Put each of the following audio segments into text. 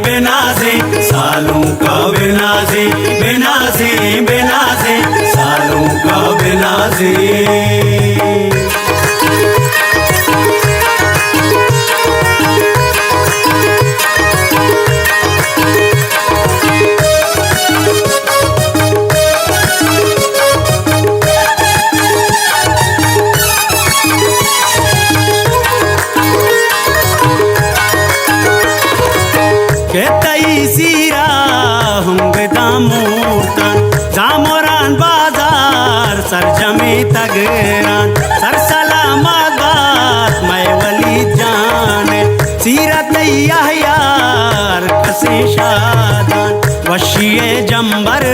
بنازیں سالونکا بنازیں، بنازیں، بنازیں سالونکا بنازیں۔ کہ تئی سیرا ہنگ داں مورتان، زامران بازار سرجمیں تگران، سر سلامت بات مئے ولید جان، سیرت یحیار کسیں شادان، وشی جمبر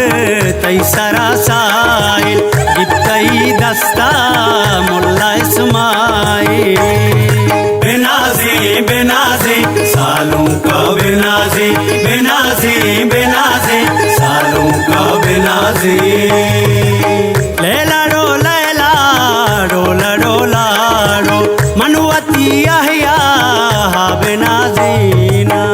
تئی سرا ساحل، گپتئی دستا ملا اسماعیل۔ بنازیں، بنازیں سالونکا بنازیں، بنازیں، بنازیں سالونکا بنازیں۔ لیلا ڈو لیلا، ڈولا ڈولا ڈو، من وتی یحییٰ بنازیناں۔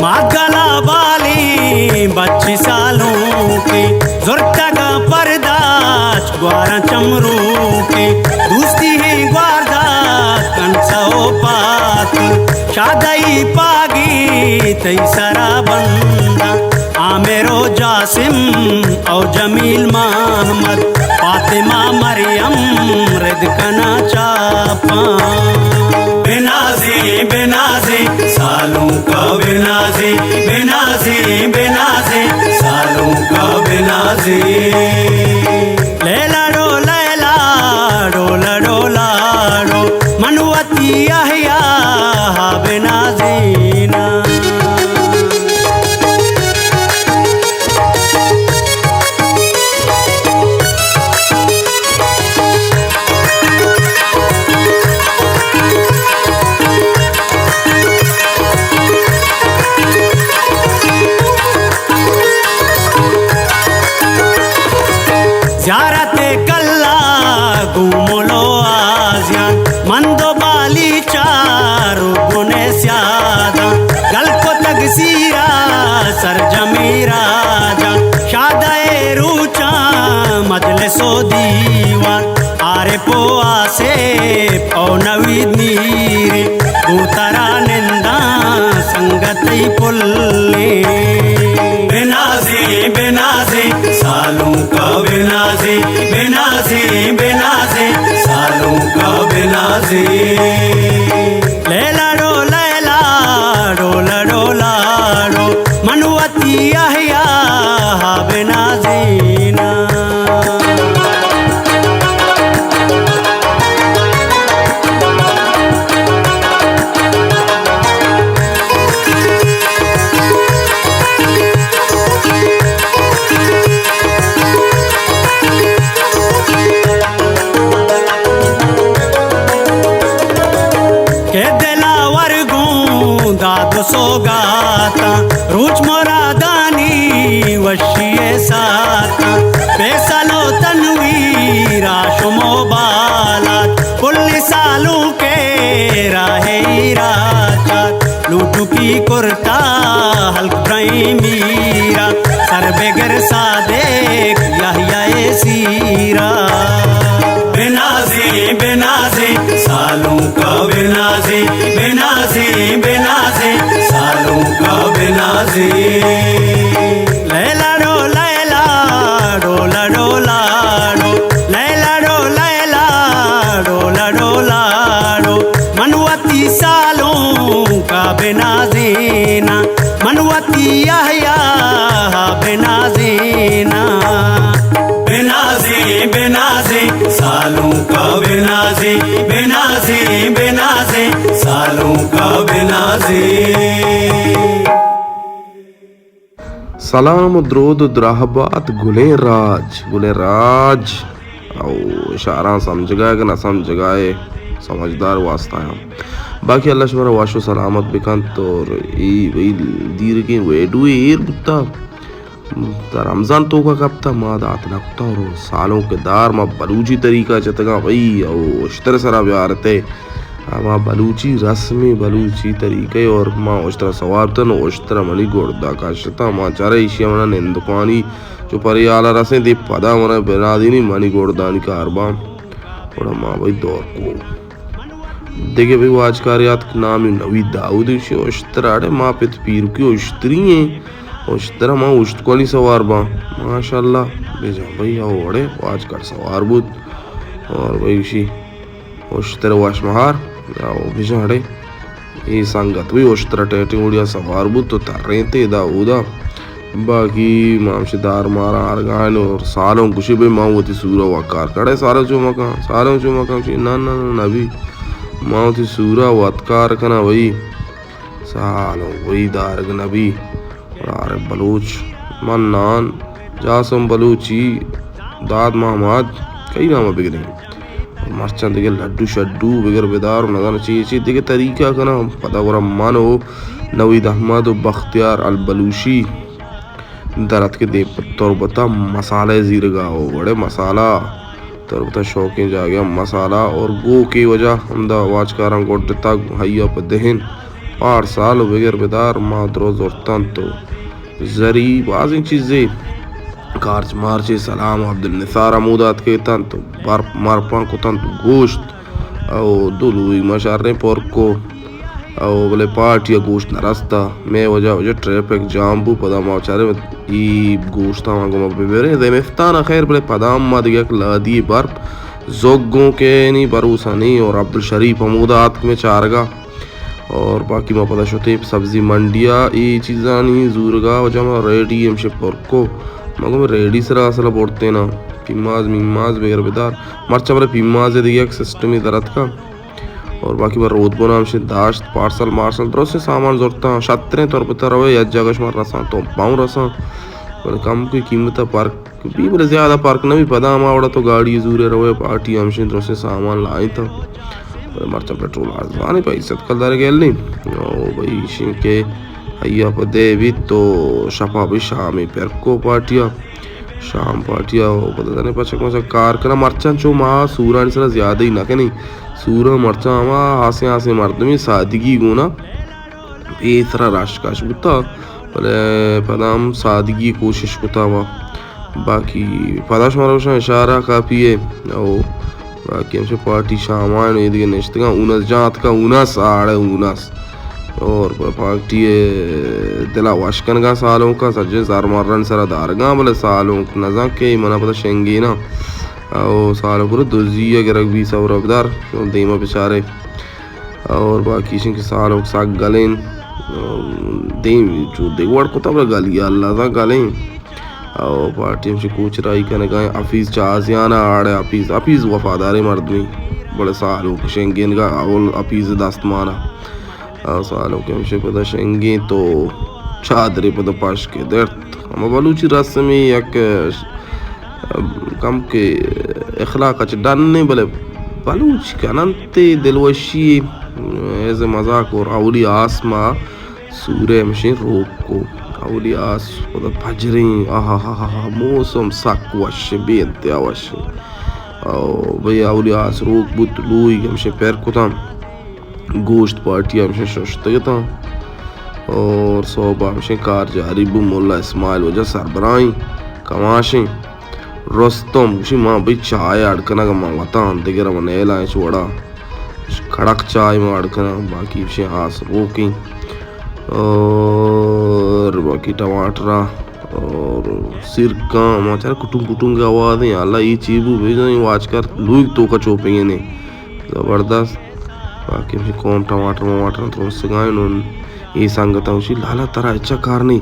ماگلا بالیں بچی سالونکیں، زرتگاں پرداچ گواراں چمروکیں، دوستی ہیں گواردات کنسا و پاتل، شادئی پاگی تئی سرا بنداں، عامر و جاسم او جمیل محمد، فاطمہ مریم رد کنا چاپاں۔ بنازیں، بنازیں سالونکا بنازیں، بنازیں، بنازیں سالونکا بنازیں۔ لیلا ڈو لیلا، ڈولا ڈولا ڈو، من وتی یحییٰ بنازیناں۔ زیارت کلا گوں ملو آزیان، مند و بالی چار و گنے سیاداں، گل کتگ سیرا سرجمیں راجاں، شادہ روچاں مجلس و دیوان، عارف و آصف او نوید میریں، گوں ترا ننداں سنگتئی پلیں۔ بنازیں، بنازیں سالونکا بنازیں، بنازیں، بنازیں سالونکا بنازیں۔ لیلا ڈو لیلا، ڈولا ڈولا ڈو، من وتی یحییٰ بنازیناں۔ کہ دلاور گوں داد و سوگاتاں، روچ مرادانی وشی ءِ ساتاں، فیصل و تنویر، ہاشم و بالات، پل سالونکے راہ ایرا چات، لوٹکی کرتا ہلک ابراہیم میرا، سر بگر صادق یحییٰ سیرا۔ بنازیں، بنازیں سالونکا بنازیں، بنازیں، بنازیں سالونکا بنازیں۔ لیلا ڈو لیلا، ڈولا ڈولا ڈو، لیلا ڈو لیلا، ڈولا ڈولا ڈو، من وتی سالونکا بنازیناں، من وتی یحییٰ بنازیناں۔ بنازیں، بنازیں سالونکا بنازیں، بنازیں، بنازیں سالونکا بنازیں۔ سلام و درود و دراہ بات گلیں راج، گلیں راج۔ او اشاراں سمجھگا ئے کہ نہ سمجھگا ئے، سمجھدار واسطہ آں۔ باقی اللہ شمارا وش و سلامت بکنت۔ اور ای وئی دیرگیں ویڈیو ایر بوتا، تا رمضان توکا کپتا، ما دات نکتا۔ اور سالونک دار ما بلوچی طریقہ چتگاں بھئی، او اشتر سرا بیارتے، ہما بلوچی رسمی بلوچی طریقہ۔ اور ما اشترا سوار تن، اشترا منی گڑدا کشتا، ما چارے ایشی منا نندکانی چو پریالا رسیں، دی پدا منا بنادینی منی گڑدانی کاربان۔ گڑا ما بھئی دور کو۔ دگہ بھئی واجکارے آتک، نامی نوید داؤد، ایشی اشتر اڑے ما پت پیرکی اشتری ایں۔ اشتر ما اشتکانی سوار باں۔ ماشاءاللہ، بجا بھئی او اڑے واجکار سوار بوت۔ اور بھئی ایشی اشتر وش مہار، او بجا اڑے۔ اے سنگت بھئی اشتر ٹیٹیں وڑیا سوار بوت تو ترینتے ادا اودا۔ باقی ما ہمشی دار مارا آرگائن اور سالونک گوشی بھئی ما وتی سورا وکار کڑے، سالونک چو مکن، سالونک چو مکن، چی نہ، نہ، نہ، نبی۔ ما وتی سورا وتکار کنا بھئی۔ سالونک بھئی دارگ نبی۔ اور عارف بلوچ، منان، جاسم بلوچی، داد محمد، کئی نام بگریں۔ مرچاں دگہ لڈو شڈو بگر بدار و نزاناں چی چی دگہ طریقہ کناں۔ پدا گڑا من و نوید احمد و بختیار البلوشی در اتکیں دیم پہ تربت ء مسالہ زیرگا و وڑے مسالہ، تربت ء شوقیں جاگہ مسالہ اور گوکے وجہ ہمدا واجکاراں گڈتگ ہیا پہ دہن پارسال و بگر بدار ما درو زرتنت و زری بازیں چیزے کارچ مارچے سلام و عبدالنثار ہمودا اتکیتنت و برپ مرپاں کتنت و گوشت او دو لوئی ما شریں پر کو او بلے پارٹی ء گوشت نہ رستا۔ مئے وجہ وجہ ٹریفک جام بو، پدا ما چاریں ای گوشتاں ما گوما ببریں زمستان ء خیر، بلے پدا ہم ما دگہ یک لادی برپ زوگ گوں کہ نی بھروسہ نی اور عبدالشریف ہمودا آتک مئے چارگا۔ اور باقی ما پدا شتیں سبزی منڈی ء اے چیزانی زورگا، وجہ ما ریڈی ہمشے پر کو۔ ما گوں ریڈی سرا اصل برتینا پیماز میماز بگر بدار۔ مرچا بلے پیماز ء دگہ یک سسٹمی در اتکا۔ اور باقی ما رود بنا ہمشے داشت پارسل مارسل درستیں سامان زرتاں۔ شتریں تربت ء روے یک جاگہ شما رساں تو پاؤں رساں۔ بلے کم کی قیمت ء پرک بی، بلے زیادہ پرک نہ بی۔ پدا ہما وڑا تو گاڑی زورے روے، پارٹی ہمشیں درستیں سامان لائیں تو۔ بلے مرچا پٹرول ارزانے، پہ ایست کلدار گیل نی۔ او بھئی ایشیں کہ ہیا پہ دے بیت تو شپا بھئی شامی پر کو پارٹیا۔ شام پارٹیا او پدا زانے پچک مچک کار کنا۔ مرچاں چو ما سورانی سرا زیادہ ہی نہ کنیں۔ سورا مرچاں ہما آسیں آسیں مردمی سادگی گونا اے سرا راش کاش بوتا، بلے پدا ہم سادگی کوشش کتا وا۔ باقی پدا شمارا گوشاں اشارہ کافی ہے۔ او باقی ہمشہ پارٹی شامائن و ایدگہ نشتگاں، اونس جان اتکا، اونس آڑے اونس۔ اور پارٹی دلا وش کنگا سالونکا سجیں زر مرن سرا دارگاں، بلے سالونک نزان کہ منا پدا شنگینا۔ او سالونک رو دزی گرگ بی صبر بدار، دیما بچارے۔ اور باقی ایشیں کہ سالونک سک گلیں، دیم چو دگہ وڑ کتا بلے گلی اللہ تا گلیں۔ او پارٹی ہمشی کوچرائی کنگا ہیں، حفیظ چازیانا آڑے، حفیظ، حفیظ وفاداریں مردمی، بلے سالونک شنگینگا اول حفیظ دست مانا۔ او سالونک ہمشی پدا شنگیں تو چادرے پدا پاش کے درت۔ ہما بلوچی رسمی یک کم کہ اخلاق چہ ڈن، بلے بلوچ کننت دلوشی ایز مذاق۔ اور اولی آس ما سورہ ہمشیں روک کو، اولی آس پدا پجریں، آہا ہا ہا ہا، موسم سک وش، بے انتہا وش۔ او بھئی اولی آس روک بوت، لوئی ہمشیں پر کتاں۔ گوشت پارٹی ہمشیں ششتگ اتاں۔ اور سہب ہمشیں کار جاری بو، ملا اسماعیل وجہ سربراہیں کماشیں۔ رستم گوشی ما بھئی چائے اڈ کنگ ما وتاں، دگہ ما نیلاں ہچ وڑا۔ کڑک چائے ما اڈ کناں، باقی ہمشیں آس روکیں۔ اور باقی ٹماٹراں اور سرکاں ما چارا کٹنگ کٹنگ آوازیں، اللہ ای چی بو بزاں واچ کر لوگ توکا چوپیں نے۔ زبردست۔ باقی ہمشی قوم ٹماٹر مماٹر ترسگائیں نون۔ اے سنگت ہمشی لالا ترا اچا کار نہیں۔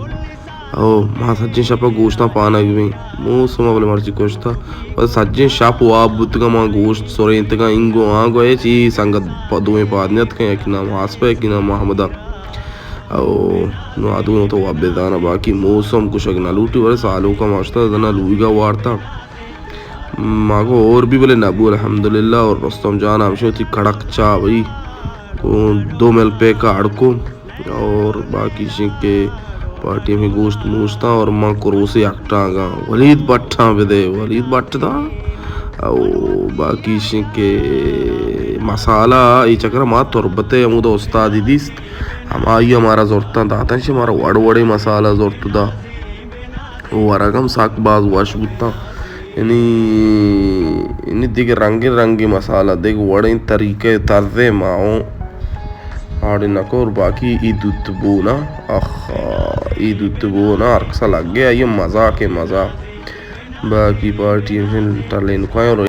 او ما سجیں شپ گوشتاں پانگ بیں۔ موسم بلے مرچی کشتا۔ بس سجیں شپ واب بوتگا ما گوشت سرینتگا انگو آنگو اے چی سنگت دوئیں پاد نیت کن، یکی نام آسپا، یکی نام محمدا۔ او نو آدگو تو واب بزانا، باقی موسم کشگ نہ لوٹی، بلے سالوکا ما اشتا زنا لویگا وارتا۔ ماگو اور بھی بلے نبو الحمدللہ۔ اور رستم جان ہمشہ وتی کڑک چا بھئی کو دو مل پیکا اڑکو۔ اور باقی شیں کہ پارٹی ہمیں گوشت موشتاں اور ماں کروسے اکٹاں گا ولید بٹاں بدے، ولید بٹ دا۔ او باقی شیں کہ مسالہ ای چکر ما تربتے ہمودا استادی دیست، ہمائی ہمارا زورتاں داتاں، شی مارا وڑ وڑے مسالہ زورت دا۔ ورگ ہم سک باز وش بوتاں۔ یعنی، یعنی دگہ رنگیں رنگیں مسالہ، دگہ وڑیں طریقہ طرزے ما اوں آڑے نکور۔ باقی ای دوت بونا، اخ، ای دوت بونا ہر کسا لگے، آئی مزاق مزہ۔ باقی پارٹی ہمشن ٹلینکوائیں رو۔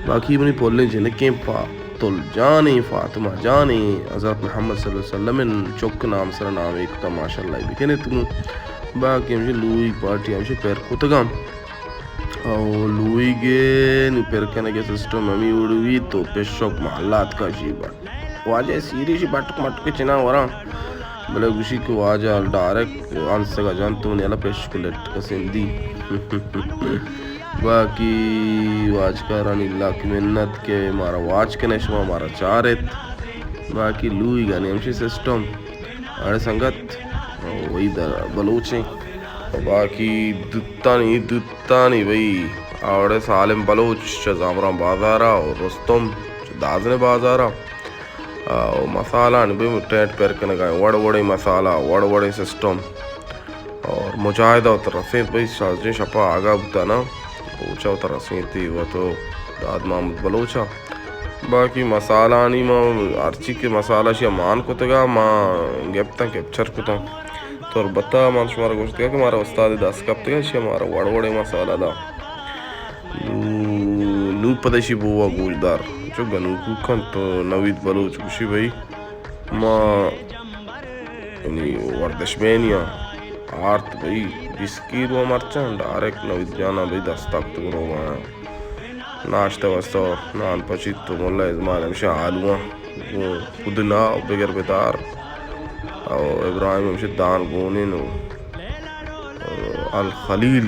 باقی منی پلیں جنکیں پا تل جانیں، فاطمہ جانیں، حضرت محمد صلی اللہ علیہ وسلم چک نام سر نام ایک تا ماشاءاللہ بکنے تو۔ باقی ہمشی لوئی پارٹی ہمشی پر کتگاں۔ او لوئی گے نی پر کنگے سسٹم ہمی وڑوی تو پشک محلات کا شی بٹ۔ واجہ سیری شی بٹک مٹک چنا وراں۔ بلے گوشی کہ واجہ ڈائریکٹ انسگا جان تو نیلا پشک لٹ کسندی۔ باقی واجکارانی لک منت کہ مارا واچ کنے، شما مارا چارت۔ باقی لوئی گانی ہمشی سسٹم۔ اڑے سنگت، وہی در بلوچیں۔ باقی دوتانی، دوتانی بھئی، آوڑے سالم بلوچ چہ زامران بازارا اور رستم چہ دازن بازارا۔ او مسالہ نی بھئی ٹیٹ پر کنگا، وڑ وڑے مسالہ، وڑ وڑے سسٹم۔ اور مجاہدہ وت رسینت بھئی، شازدہ شپا آگاہ بوتا نا، بلوچا وت رسینتی و تو داد محمد بلوچا۔ باقی مسالہ نی ما ہرچی کہ مسالہ شیا مان کتگا، ما گپتاں کیپچر کتاں۔ تربتا من شمارا گوشتگا کہ مارا استاد دست کپتگا، شیا مارا وڑ وڑے مسالہ دا۔ نو، نو پدشی بوا گوشدار۔ چو گنوکو کنت تو نوید بلوچ گوشی بھئی۔ ما یعنی ورزش بینی آں آرت بھئی، بیست کیلو مرچاں ڈائریکٹ نوید جانا بھئی دستا کت گروگا۔ ناشتہ واسطہ نان پچیت تو ملا ازمال ہمشہ آلواں گوں پدنا بگر بدار۔ او ابراہیم ہمشہ دان گونین و الخلیل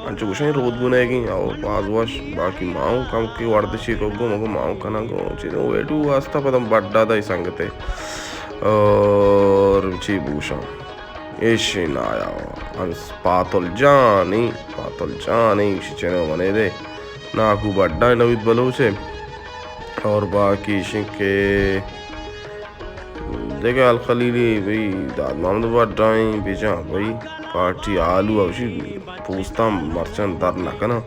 انچو گوشیں رود گونیگیں او باز وش۔ باقی ماؤں کم کہ ورزشی کو گو مگو ماؤں کناں گو چیزیں ویڈیو واسطہ پدم بڈا دای سنگتے۔ اور چی بوشاں ایشی نایا انس پاتل جانی، پاتل جانی ایشی چنو منے دے ناکو بڈا نوید بلوچے۔ اور باقی شنکے دگہ الخلیلی بھئی داد محمد بڈائیں بجاں بھئی پارٹی آلو اوشی پوستاں مرچاں در نہ کناں۔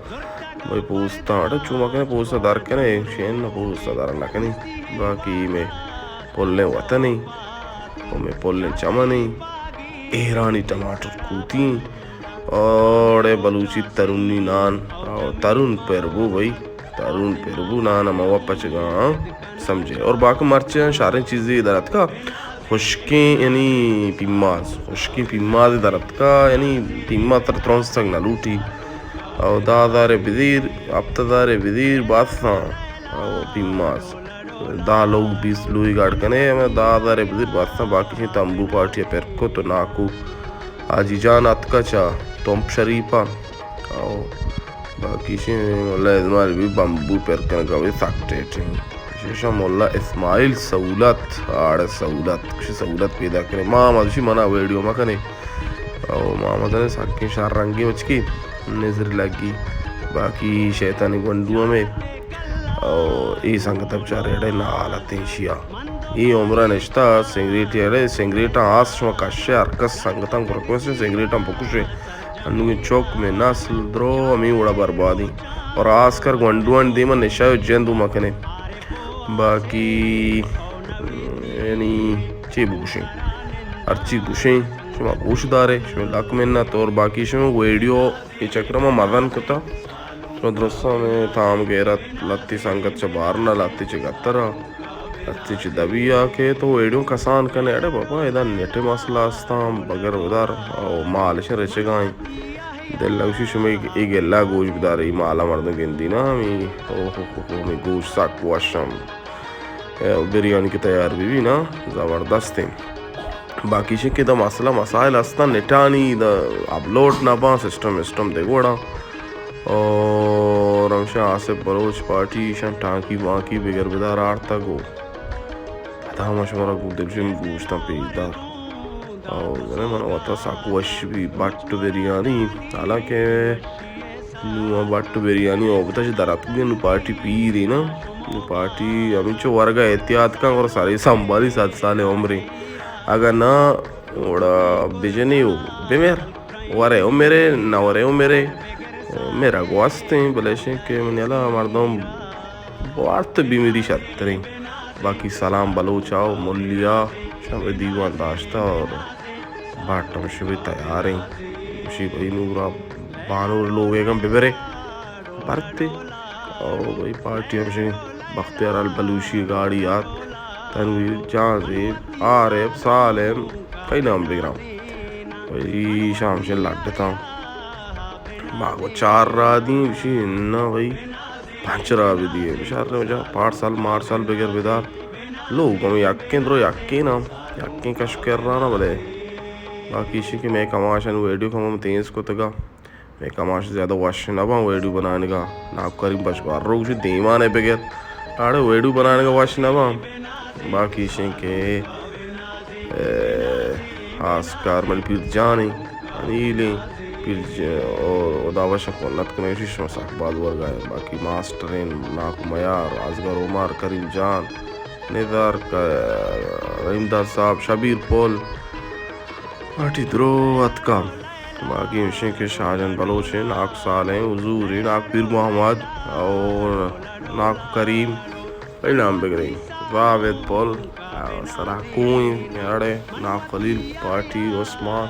بھئی پوستاں اڑے چو مکنے پوستا در کنے، شین نہ پوستا در نہ کنی۔ باقی مے پلیں وطنی و مے پلیں چمنی ایرانی ٹماٹر کوتی۔ اوڑے بلوچی ترونی نان، او ترون پر بو بھئی، ترون پر بو نان ہم ہوا پچگاں سمجھے۔ اور باقی مرچی شاریں چیزی در اتکا، خشکیں یعنی پیماز، خشکیں پیماز در اتکا، یعنی پیماز تر ترونستگ نہ لوٹی۔ او دہ ہزار بدیر، ہپت ہزار بدیر، بس ہاں، او پیماز۔ دہ لوگ بیست لوئی گاڑ کنے، ہمیں دہ ہزار بدیر بس ہاں، باقی چی تمبو پارٹی پر کو تو ناکو۔ حاجی جان اتکا چا تمپ شریفا۔ او باقی شی ملا ازمال بھی بمبو پر کنگا بھی سک ٹیٹیں۔ شیشا ملا اسماعیل سہولت، آڑ سہولت، کشی سہولت پیدا کرے۔ ما مدشی منا ویڈیو مکنے۔ او ما مدنے سکیں شر رنگی بچکی نظر لگی۔ باقی شیطانی گونڈو ہمیں۔ او ای سنگت بچارے اڑے نہ حالت ایشیا۔ ای عمرہ نشتہ سنگریٹی اڑے، سنگریٹاں آس شما کشے ہر کس سنگتاں گرکوسے سنگریٹاں بکشے۔ انوگیں چوک میں نسل درو ہمیں وڑا بربادی۔ اور آس کر گونڈوان دیما نشہ و جند و مکنے۔ باقی یعنی چی بگوشیں؟ ہرچی گوشیں شما گوش دارے، شما لک منت اور باقی شما ویڈیو اے چکر ما مزن کتا۔ شما درستاں میں تام غیرت لتی سنگت چہ بارنا لتی چہ گترا لتی چہ دبیا کہ تو ویڈیو کسان کنے۔ اڑے بابا ادا نیٹ مسئلہ استاں بگر ودار او مالش رچگائیں۔ دل لگشی شما اے گلا گوش بدارے، اے مالا مردم گندی نا ہمیں۔ او ہو ہو ہو، ہمیں گوش سک وشم۔ اے بریانی کہ تیار بی بی نا، زبردستیں۔ باقی شی کہ دا مسئلہ مسائل ہستاں، نٹانی دا اپلوڈ نہ باں، سسٹم سسٹم دے گوڑا۔ اور ہمشہ آصف بلوچ پارٹی، ایشاں ٹانکی مانکی بگر بدار آرتگ و پدا ہم شمارا گوں دلجم گوشتاں پیش دار۔ اور زانے من وتا سک وش بی بٹ بریانی، حالانکہ نوں آ بٹ بریانی اوبتا چہ در اتکگیں، نوں پارٹی پیری نا، نوں پارٹی ہمینچو ورگا احتیاط کن، گڑا سرے سنبھالی، صد سال عمریں۔ اگاں نہ، گڑا بجنے و بمر، ورے و مرے، نہ ورے و مرے، مرگ و استیں، بلے اشیں کہ منی ہیالا مردم بوارت بیمری شتریں۔ باقی سلام بلوچا و ملیا، شمے دیوان داشتہ اور بٹ ہمشی بی تیاریں۔ ہمشی بی نورا بانور لوگ ایگم ببرے۔ برتے۔ او بھئی پارٹی ہمشی بختیار البلوشی گاڑی آت۔ تنویر جان زیب، عارف، سالم، کئی نام بگراں۔ بھئی شام شے لڈتاں۔ ما گو چار را دیں، گوشی، نہ بھئی، پنچ را بدیے۔ بشار وجہ پارسل مارسل بگر بدار۔ لوگ ہم یکیں درو یکیں نام، یکیں کش کر رہا نا بلے۔ باقی اشی کہ میں کماشن ویڈیو کم تیز کتگا۔ مئے کماش زیادہ وش نہ باں ویڈیو بنانگا۔ ناکو کریم بچکو ہر روچ دیمانے بگر۔ اڑے ویڈیو بنانگا وش نہ باں۔ باقی اشیں کہ، اے، خاص کار من پیر جان ایں، انیل ایں، پیر ج-، او، خدا وش کنت کنیں، اشی شما سک باز ورگا ایں۔ باقی ماسٹر ایں، ناکو میار، اصغر عمر، کریم جان، نزار ک-، رحیم داد صاحب، شبیر پل، پارٹی درو اتکا۔ باقی ہمشیں کہ شاہجان بلوچ ایں، ناکو صالح ایں، حضور ایں، ناکو پیر محمد اور ناکو کریم، اے نام بگریں۔ زاوید پل، سرا کوئیں، اڑے ناکو خلیل، پارٹی عثمان،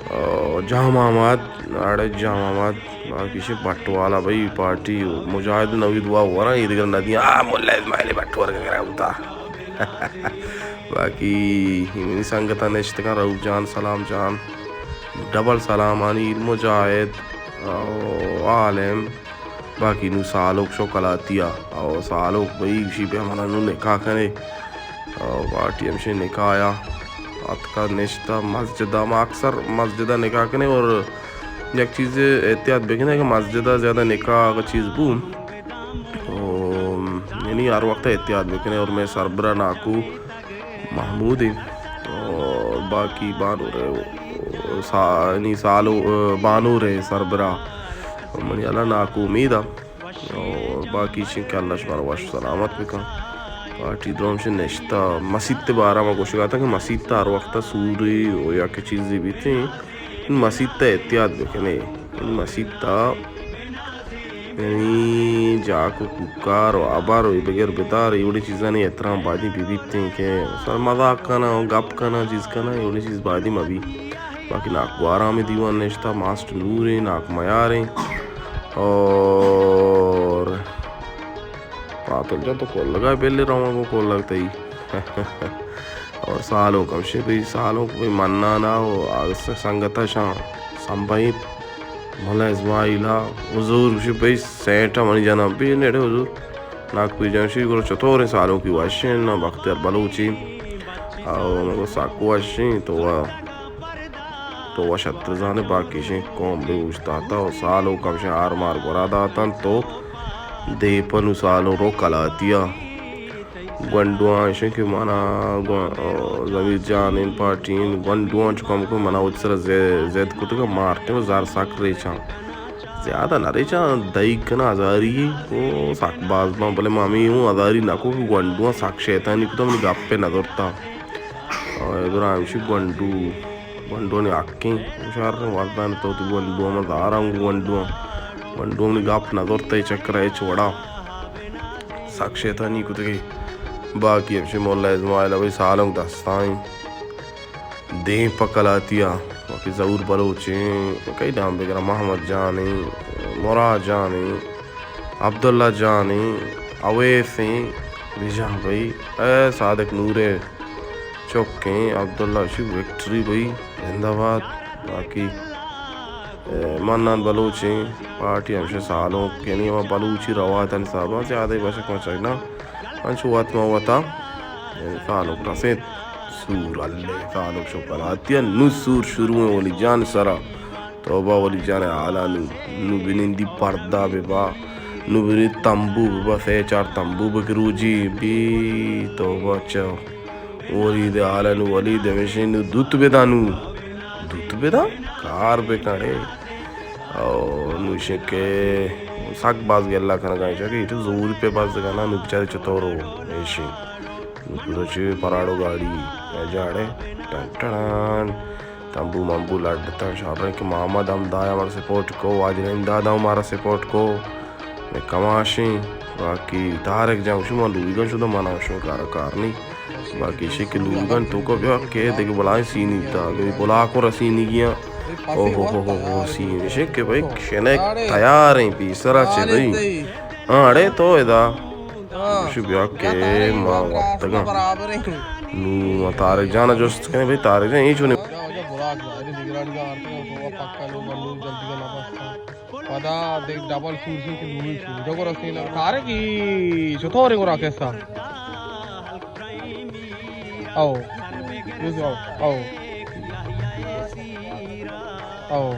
اور جام احمد، اڑے جام احمد، باقی شے بٹ والا بھئی پارٹی، مجاہد نوید وا وراں، یہ دیگر ندیاں، آ، ملا اسماعیل بٹ ورگا کرا ہوتا۔ باقی منی سنگتاں نشتگاں، رؤف جان، سلام جان، ڈبل سلام، انیل، مجاہد، او عالم، باقی نوں سالوک شو کلاتیا، او سالوک بھئی گوشی بیا منا نوں نکاح کنے، او پارٹی ہمشے نکاح آیا اتکا نشتا مسجدا، ما اکثر مسجدا نکاح کنے اور یک چیز احتیاط بکنے کہ مسجدا زیادہ نکاح اگہ چیز بو، او، یعنی ہر وقت احتیاط بکنے۔ اور مئے سربراہ ناکو محمود ایں اور باقی بانور ایں، سا-، یعنی سالو، بانور ایں سربراہ، منی ہیالا ناکو امید ایں۔ اور باقی اشیں کہ اللہ شمارا وش سلامت بکن۔ پارٹی درو ہمشے نشتا مسیت بارا ما گوشگا اتاں کہ مسیت ہر وقت سورے و یا کہ چیزے بیتیں، مسیت ءَ احتیاط بکنے۔ مسیت ءَ یعنی جاک و کوکار و ابر و بگر بدار، اے وڑیں چیزانی احترام بایدیں بہ بیتیں کہ سر مذاق کناں و گپ کناں، چیز کناں، اے وڑیں چیز بایدیں مہ بی۔ باقی ناکو گوارا ہمے دیوان نشتہ، ماسٹر نور ایں، ناکو میار ایں اور پاتل جان تو کلگا بلے رواں گوں کلگ تئی۔ اور سالوک ہمشے بھئی، سالوک بھئی منانا و آ سنگتا شاں سمبھیت، ملا اسماعیلا، حضور گوشی بھئی سیٹا منی جنم بی نیڑے حضور۔ ناکو پیر جان گوشی گڑا چطوریں سالوکی وشیں نا بختیار بلوچی؟ او من گو سک وشیں تو وا تو وش اتر زانے، باقی شیں قوم بے اوشتاتا و سالوک ہمشیں ہار مار گورا داتن تو دے پنو سالو رو کلاتیا۔ گونڈواں اشیں کہ منا گو-، ضمیر جان ایں پارٹی ایں، گونڈواں چو کم کم منا وتی سرا زے-، زید کتگ، مارٹیں و زر سک ریچاں۔ زیادہ نہ ریچاں، دئیگ کناں ہزاری و سک باز باں، بلے ما ہمے اوں ہزاری نہ کو کہ گونڈواں سک شیطانی کتگ، منی گپ ءَ نہ زرتگ۔ اور ابراہیم شی گونڈو، گونڈونی حقیں، شر وزدان تو وتی گونڈو ہم داراں گونڈو، گونڈو منی گپ نہ زرتگ، اے چکر ءَ ہچ وڑا سک شیطانی کتگی۔ باقی ہمشی مولا ازمائل بھائی سالونک دستائیں۔ دیم پہ کلاتیا، وتی ظہور بلوچیں، کئی نام بگراں، محمد جانیں، مراد جانیں، عبداللہ جانیں، اویسیں، بجاں بھئی، اے صادق نورے چکیں، عبداللہ شی وکٹری بھئی، زندہ باد۔ باقی، اے، منان بلوچیں، پارٹی ہمشہ سالونک، یعنی ہما بلوچی روایتانی حسابا زیادہ بشک مچک نہ، انچو وت ما وتا، یعنی سالونک رسیت۔ سور اللہ، سالونک شکر آتیا، نو سور شروع ہیں ولی جان سرا۔ توبہ ولی جان ءِ حالا نوں، نوں بنندی پردہ بہ با، نوں بنندی تمبو بہ با، سے چار تمبو بہ کہ روچی بی، توبہ چہ ولید ءِ حالا نوں ولید ہمیشیں نوں دوت بہ داں نوں، دوت بہ داں، کار بہ کن اڑے۔ او نوں ایشیں کہ سک باز گلہ کنگا ایشاں کہ ایشی زور پہ بزگا نا نوں بچارے چطور ہو ایشیں۔ نوں پورا چے پراڑو گاڑی یا جاڑے ٹن ٹڑان۔ تمبو ممبو لڈتاں، شریں کہ محمد ہمدا ءَ مارا سپورٹ کو، واجہ رحیم داد ءَ مارا سپورٹ کو، مئے کماشیں۔ باقی طارق جان گوشی من لوگاں شدم، منا شو کارا کار نہیں۔ باقی ایشی کہ لوگاں تو کو بیا کہ دیکھ بلائیں سینی تا، کہ بلا کو رسینی گیا۔ او ہو ہو ہو ہو، سین ایشی کہ بھائی شنک تیار ہیں پیسرا چے بھائی۔ ہاں، اڑے تو ادا۔ ہاں۔ گوشی بیا کہ ما وقتگاں۔ نوں طارق جان ءَ جست کنے، بھئی طارق جان، اے چونیں؟ واجہ، واجہ براک ظاہری نگرانی کا آرتگا، تو پکا لوگ نوں جلدی کا نہ بستا۔ پدا دیکھ ڈبل سور سے کہ لوگی سور۔ جو کو رسینا۔ طارق ای چطور ہے گرا کیسا؟ او۔ او، او۔ او۔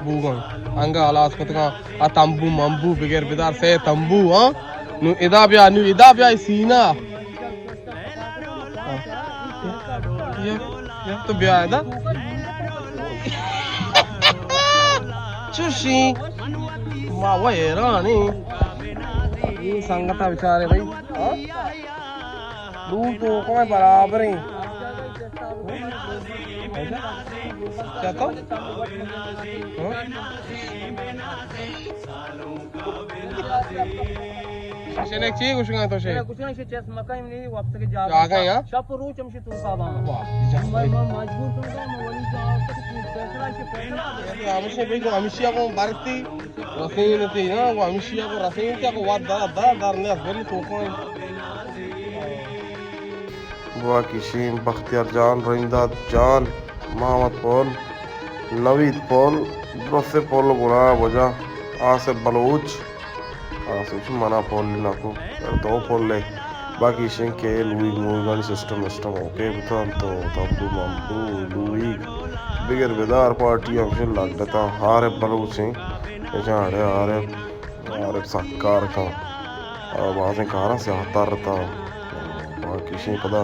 بوگاں۔ انگا ہلاس کتگاں۔ آ تمبو ممبو بگر بدار سے تمبو، ہاں؟ نوں ادا بیا، نوں ادا بیا، سینا۔ ہاں۔ یہ، یہ تو بیا ادا۔ چوشی۔ ما وہ حیران ہیں۔ یہ سنگتا بیچارے بھائی۔ ہاں؟ دو توکاں برابر ہیں۔ کیا تو؟ ہاں؟ شنک چی گوشگا تو شے؟ گوشگا شے چیس مکہ ہم نہیں، وقت کے جاگہ جاگہ یا؟ شپ روچ ہم شے تو صاحب ہاں۔ واہ، جا۔ میں، میں مجبور تو میں ولی جا، فیصلہ شے فیصلہ۔ ہمیشہ بھی کو ہمیشہ کو برتی۔ رسین تی نا، وہ ہمیشی کو رسین تی کو واد دار، دار، دار نے بری تو کون۔ بوا کشیم بختیار جان، رحیم داد جان، محمد پول، نوید پول، درست پول گنا وجہ، آصف بلوچ، آصف منا پول نہ کو، دو پول لے۔ باقی ایشیں کہ لوئیگ موئیگانی سسٹم وسٹم اوکے بوتاں تو تمبو ممبو لوئیگ بگر بدار پارٹی ہمشن لڈتاں۔ عارف بلوچ ایں، اچھا اڑے عارف، عارف سک کار کن، آ بازیں کاراں سیاہ تر تاں۔ باقی ایشیں پدا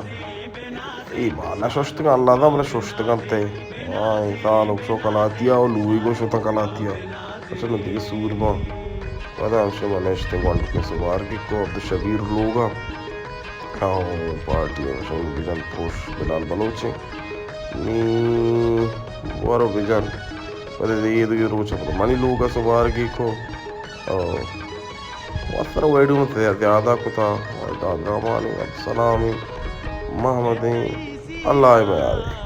اے بالا ششتگاں، اللہ دا بلے ششتگاں تے۔ آ انسان اکشو کلاتیا و لوئیگ شتاں کلاتیا۔ اچھا، نوں دگہ سور باں۔ پدا ہمشی ما نشتیں گونڈکیں سوارگی کو عبدالشبیر لوگا۔ ہاں، پارٹی ہمشی بجن پروش بلال بلوچ ایں۔ نی ورو بجن۔ پدا دگہ دگہ روچ پدا منی لوگا سوارگی کو۔ او وسر ویڈیو میں زیادہ کتا۔ داد رحمانی، عبدالسلامی، محمدی، اللہ میارے۔